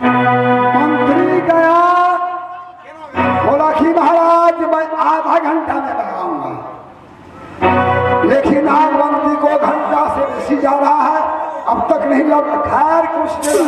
मंत्री गया, बोला कि महाराज मैं आधा घंटा में लगाऊंगा, लेकिन नागवंती को घंटा से बेसी जा रहा है, अब तक नहीं लग। खैर कुछ नहीं।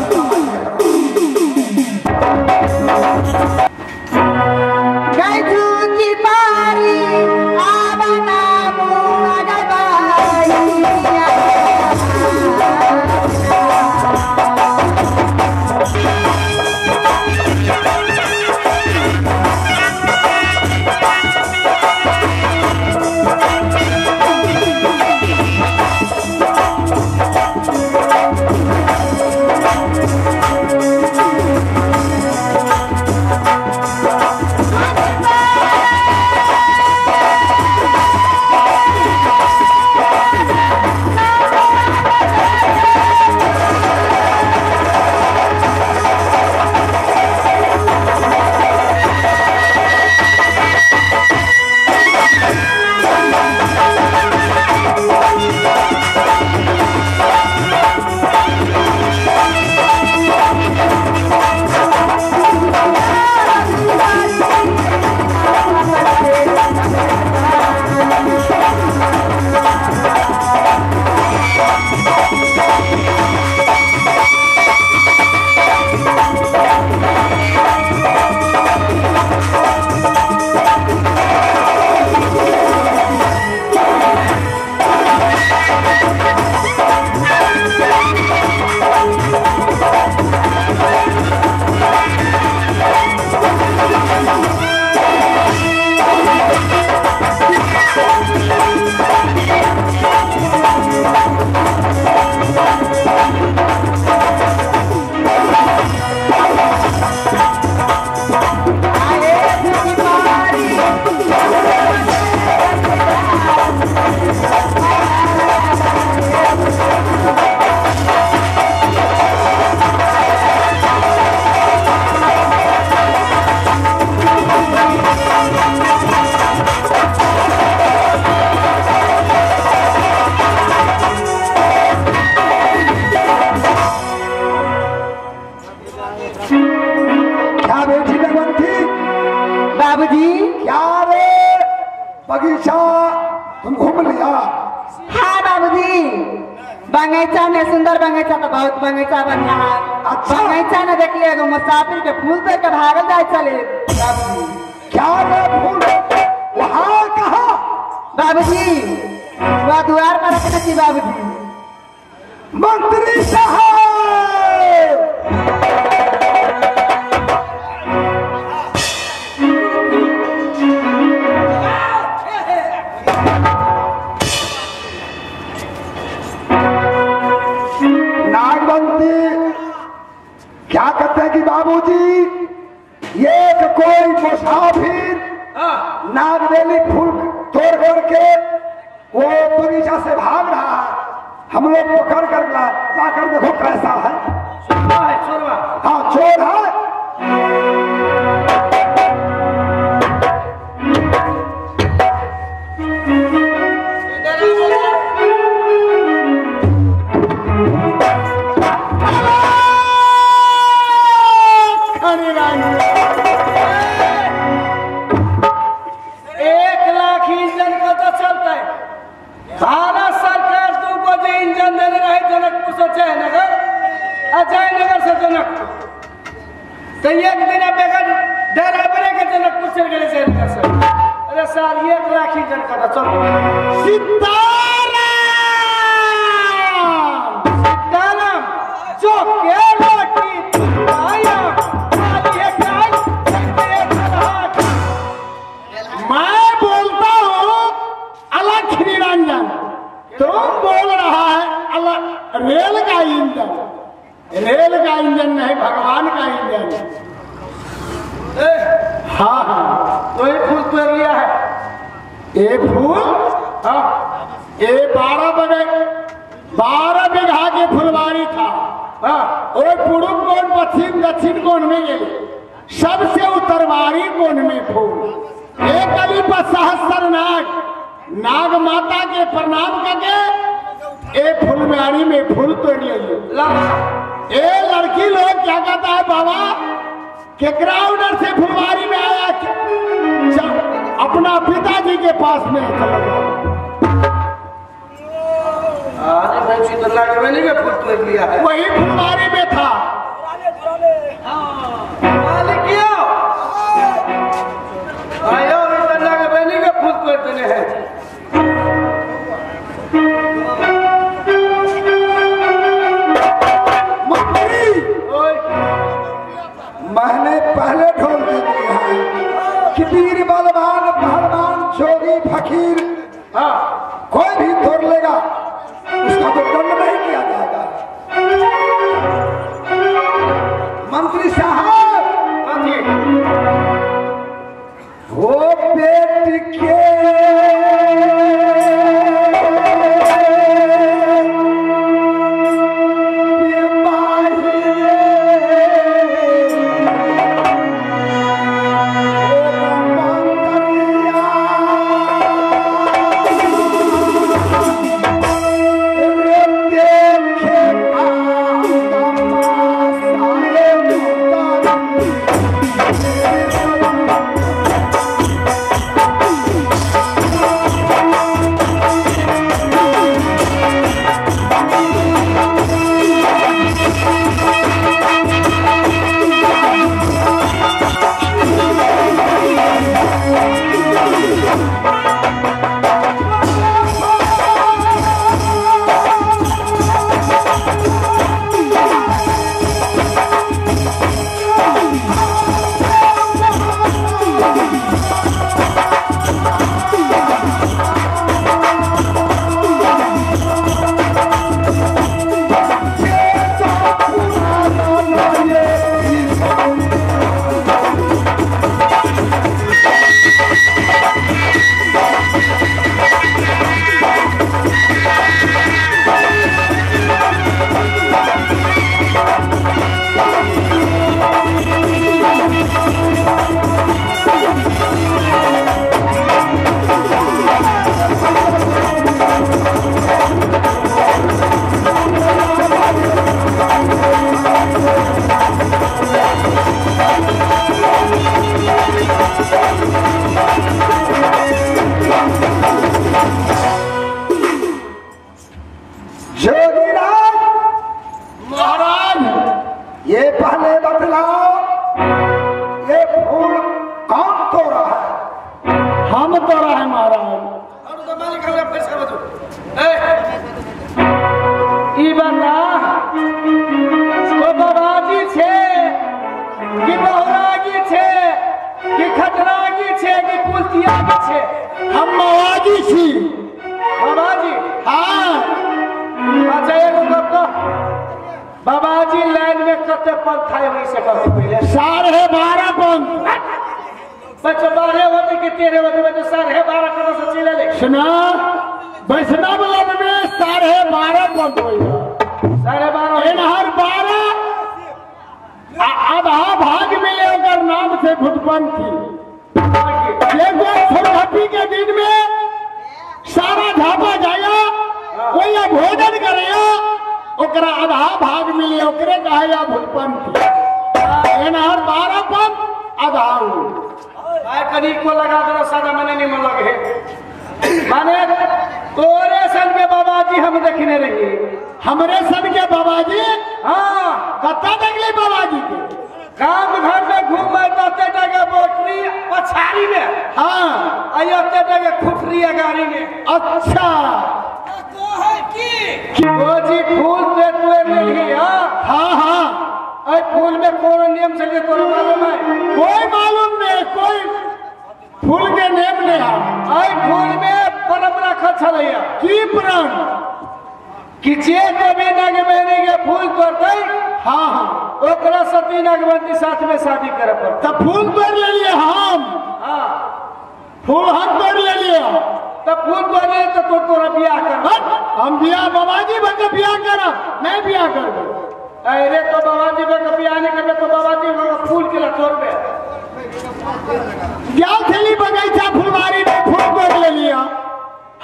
बगीचा तुम घूम लिया? हाँ बाबूजी, बगीचा में सुंदर बगीचा तो बहुत बगीचा बढ़िया है। अच्छा बगीचा में देख लिया एगो मुसाफिर के फूल तोड़ के भागल जाए चले। बाबूजी क्या रे फूल वहाँ कहा? बाबूजी वह द्वार पर रखने थी बाबूजी। मंत्री साहब क्या कहते हैं कि बाबूजी एक कोई मुसाफिर नागवेली फूल तोड़ करके वो बगीचा से भाग रहा है, हम लोग पकड़ कर लाकर देखो कैसा है। हाँ चोर है। भारत सरकार 2 बजे इंजन देने रहे जनकपुर से जयनगर और जयनगर से जनकपुर, तो एक दिन बगैर ड्राइवरे के जनकपुर चल गए जयनगर से। अरे सर 1 लाख इंजन का चल। सीताराम सीताराम जो के रोटी आया मैं बोलता हूँ अलग निरंजन, तुम बोल रहा है अलग रेल का इंजन। रेल का इंजन नहीं, भगवान का इंजन। हाँ हाँ तो ये फूल तोड़ लिया है। ये फूल हाँ ये 12 बीघा के फुलवारी था। हाँ और पूर्व कोण पश्चिम दक्षिण कोण में गए, सबसे उत्तरवारी कोण में फूल। एक कली पर सहस्र नाग, नाग माता के प्रणाम करके ए फुलबाड़ी में फूल तोड़ ले। ए लड़की लोग क्या कहता है बाबा केकरा उधर से फुलवारी में आया, अपना पिताजी के पास में चला गया। फूल तोड़ लिया है, वही फुलवारी में था। फूल तोड़ देने हैं। मैंने पहले ढोल दे दिया है कि वीर बलवान पहलवान जोगी फकीर हाँ कोई भी तोड़ लेगा उसका तो दंड नहीं किया जाएगा। मंत्री साहब वो पेट के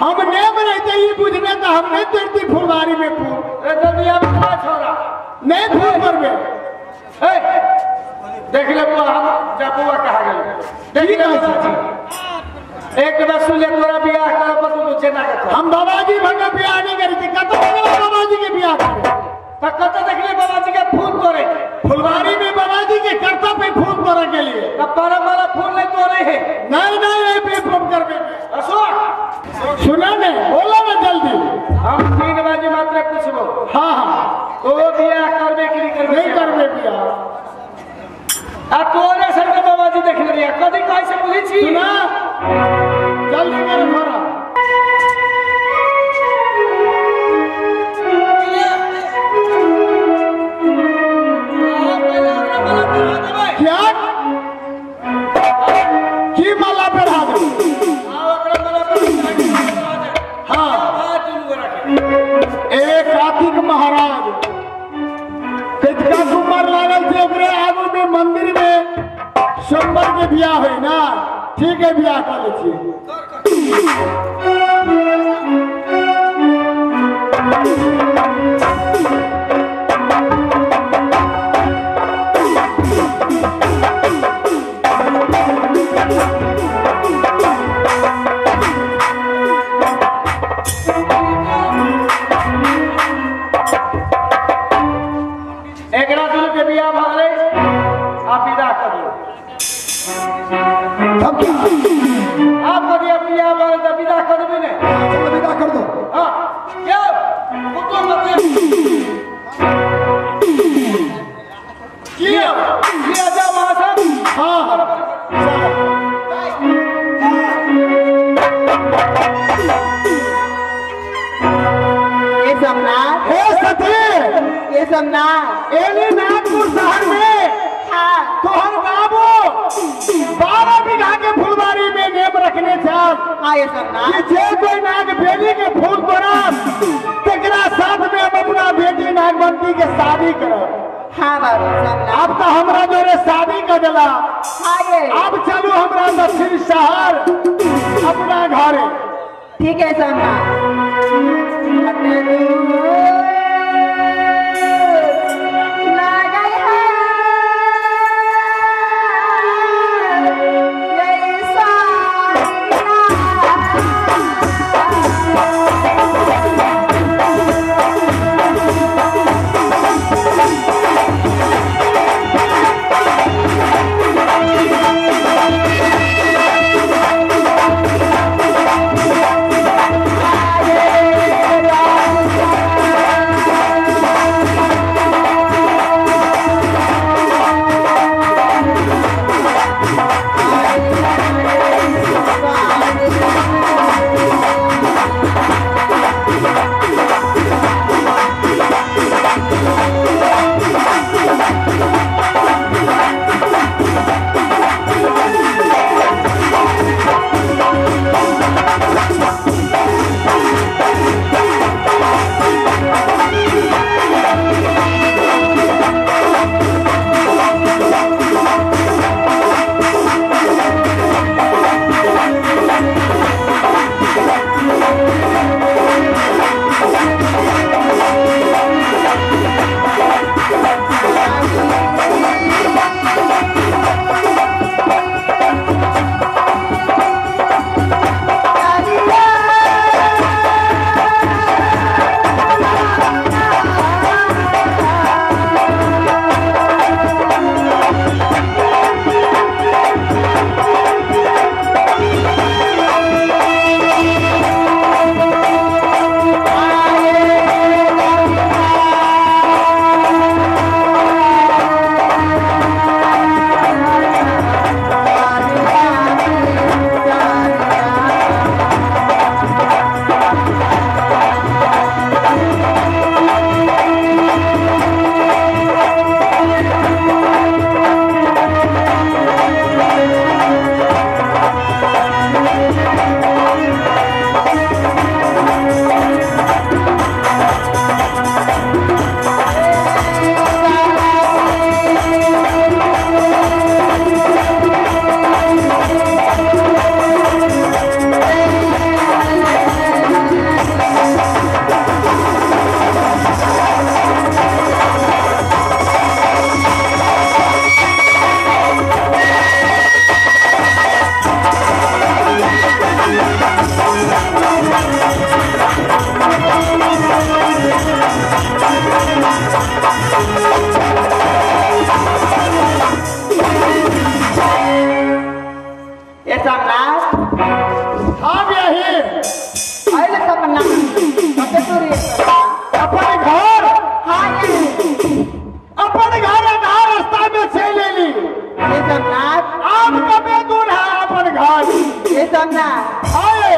हम नेम रहते ई बुझने तो हम नहीं तोड़ती फुलवारी में फूल। ए जल्दी आब छोरा नहीं फूल परबे। ए देख ले बुआ हम जा बुआ कहा गेल देख ले एक बार सुन ले तोरा बियाह करब पर तू जेना के हम बाबाजी भंग बियाह नहीं करी थी कत बाबाजी के बियाह करे त कत देखले बाबाजी के फूल तोड़े फुलवारी में बाबाजी के कर्तव्य फूल तोड़े के लिए त परम वाला फूल नहीं तोड़े है। नहीं नहीं नहीं बेफूल करबे। अशोक सुना ने बोला ना जल्दी। हम 3 बजे मात्र पूछबो। हां हां तो बियाह करबे कि नहीं करबे? नहीं करबे बियाह। आ तोरे संग बाबाजी देखले रिया कदी कहै से बुझै छी। सुना जल्दी कर थोड़ा। क्या की माला पहना दे? हाँ एक कार्तिक महाराज कितना कुमार लागल थे ओकरे आगू में मंदिर में सोमवार के बियाह है ना ठीक है बियाह कर ले छी। एकरा दुनू के बियाह भ गेलै आ विदा कर दियौ। तब क्या आप करिए बियाह भ गेलै त विदा कर देबै ने? चलो विदा कर दो। हां क्यों कुतो मत किया किया जा वहां से। हां चलो ये सोमनाथ हे सती ये सोमनाथ एली नागपुर शहर में हाँ तोहर बाबू 12 बीघा के फुलवारी में नेम रखने छल। हाँ ये सोमनाथ कि जे कोई नाग बेली के फूल तोड़ा तेकरा साथ में हम अपना बेटी नागवंती के शादी करब। हाँ बाबू सोमनाथ अब तो हमरा जोरे शादी कर दिला। हाँ ये अब चलू हमरा दक्षिण शहर अपना घरे। ठीक है सोमनाथ। Yeah. समना आए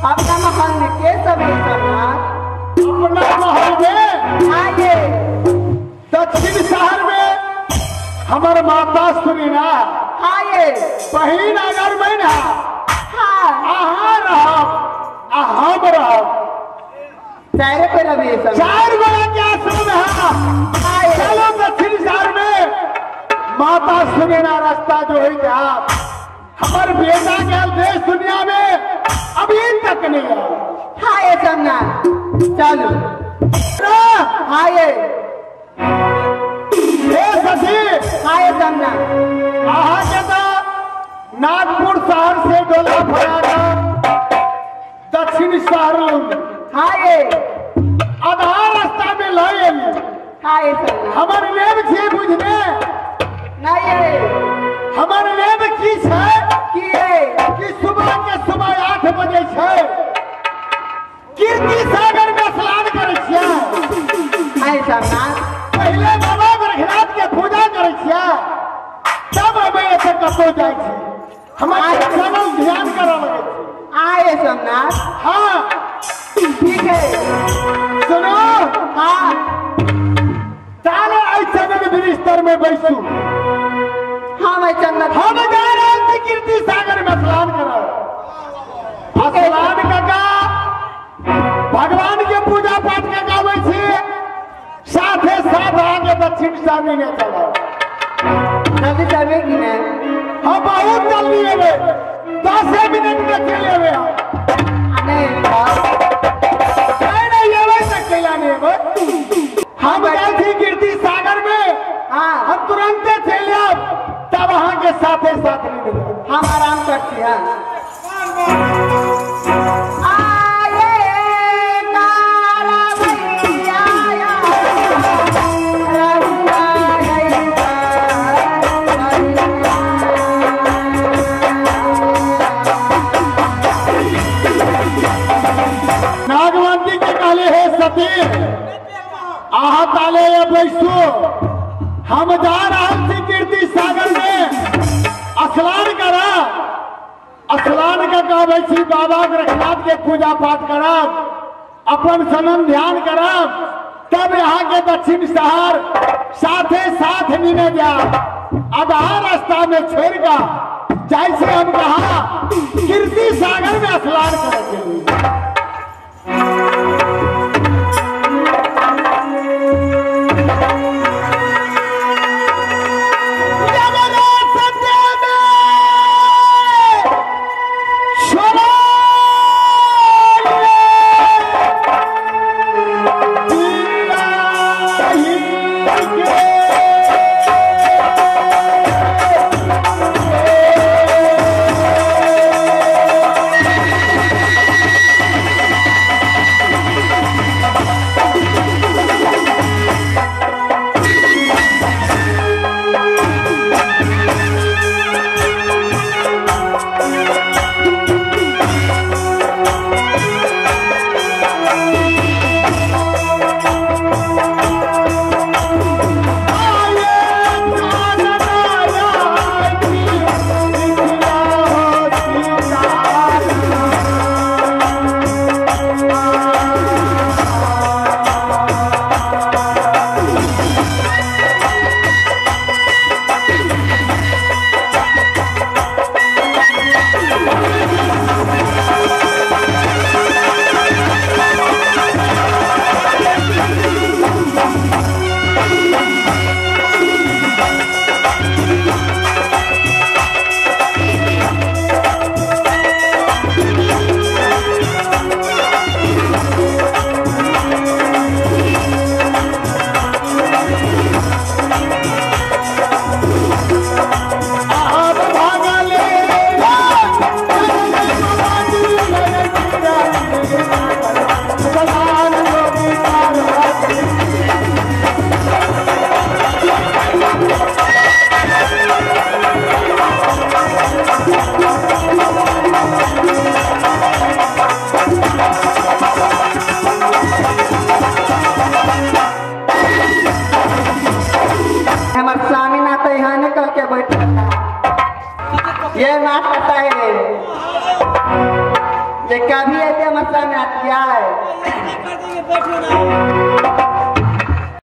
अपना महल में के सब है सोमनाथ? अपना महल में आए दक्षिण शहर में हमार माता सुनीना आए बहिन अगर बहन हाँ आहा रहब आ हम रहब चारे पे रवि चार गोला के आश्रम है। चलो दक्षिण शहर में माता सुनीना रास्ता जो है जा हमार बेटा के देश दुनिया में अभी तक नहीं आया। हाँ ये सोमनाथ चलो हाँ ये सखी हाँ ये सोमनाथ आहा के तो नागपुर शहर से डोला फराना दक्षिण शहर लूंगी। हाँ ये आधा रास्ता में लय एली। हाँ ये सोमनाथ हमर नेम छे बुझने नहीं है। हमर नेम की छै की है कि सुबह के सुबह 8 बजे छै कीर्ति सागर में स्नान करै छियै। हाँ सोमनाथ पहले बाबा गोरखनाथ के पूजा करै छियै तब हमे एतऽ कतौ जाइ छी। हमर चरणल ध्यान करऽ लगै छी। आए सोमनाथ हाँ ठीक है सुनो हाँ चलो एहि चंदन बिस्तर में बैसू। हाँ मैं चंदन हम जा रहल छी कीर्ति सागर में स्नान करऽ। स्नान कऽ भगवान के पूजा पाठ के गाबै छी साथे साथ आगे दक्षिण स्वामी ने चलो। जल्दी चलबे कि नहीं? हम बहुत जल्दी एबै 10 मिनट में चलि एबै हम। नहीं नहीं एबै तऽ कैला नहीं एबै। हम जाइ छी कीर्ति सागर में। हाँ हम तुरंते चलि आयब तब अहाँ के साथे साथ नहीं। हम आराम करती हाँ। नागवंती के कहले हे सती आहा ताले बैसू हम जा रहल छी कीर्ति सागर में स्नान करब। स्नान के कहबै छी बाबा गोरखनाथ के पूजा पाठ करब अपन सनन ध्यान करब तब यहाँ के दक्षिण शहर साथे साथ नीने जाब। आधा रास्ता में छोड़ का जाइ छी हम कहा कीर्ति सागर में स्नान करे के लिए। ये मास्टर साहेब ये कभी ऐसे मसला में आती है।